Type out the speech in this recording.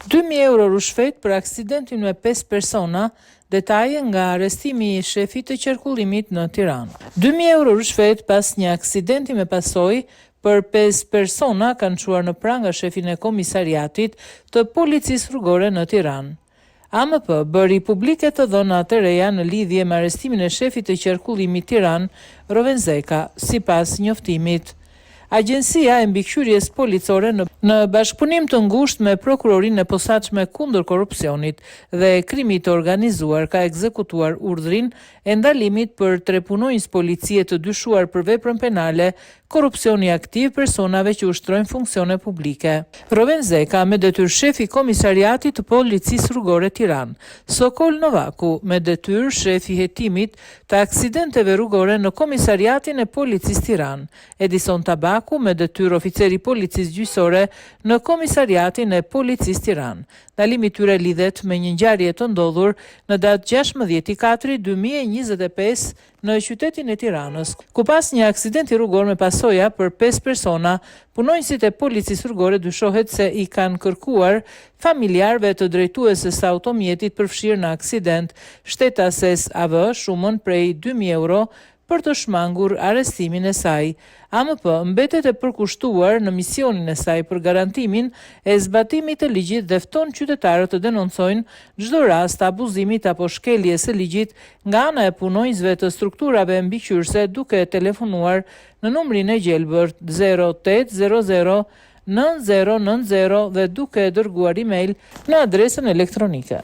2000 euro rushfet për aksidentin me 5 persona, detaje nga arrestimi i shefit të qarkullimit në Tiranë. 2000 euro rushfet pas një aksidenti me pasojë për 5 persona kanë çuar në pranga shefin e komisariatit të Policisë Rrugore në Tiranë. AMP bëri publike të dhëna të reja në lidhje me arrestimin e shefit të qarkullimit Tiranë, Roven Zeka, sipas njoftimit. Agjencia e Mbikëqyrjes Policore në në bashkëpunim të ngushtë me Prokurorinë e Posaçme Kundër Korrupsionit dhe Krimit të Organizuar ka ekzekutuar urdhrin e ndalimit për tre punonjës policie të dyshuar për veprën penale Korrupsioni aktiv personave që ushtrojnë funksione publike. Roven Zeka, me detyrë shef i Komisariatit të Policisë Rrugore Tiranë. Sokol Novaku, me detyrë shef i hetimit të aksidenteve rrugore në Komisariatin e Policisë Tiranë. Edison Tabaku, me detyrë oficer i Policisë Gjyqësore në Komisariatin e Policisë Tiranë. Ndalimi i tyre lidhet me një ngjarje të ndodhur në datë 16 katri 2025 në qytetin e Tiranës, ku pas një aksidenti rrugor me pasoja për 5 persona, punonjësit e policisë rrugore dyshohet se i kanë kërkuar familjarëve të drejtueses së automjetit përfshirë në aksident, shtetases AV, shumën prej 2000 euro për të shmangur arrestimin e saj. AMP mbetet e përkushtuar në misionin e saj për garantimin e zbatimit të ligjit dhe fton qytetarët të denoncojnë çdo rast abuzimit apo shkeljes së ligjit nga ana e punonjësve të strukturave mbikëqyrëse duke telefonuar në numrin e gjelbërt 0800 9090 dhe duke dërguar email në adresën elektronike.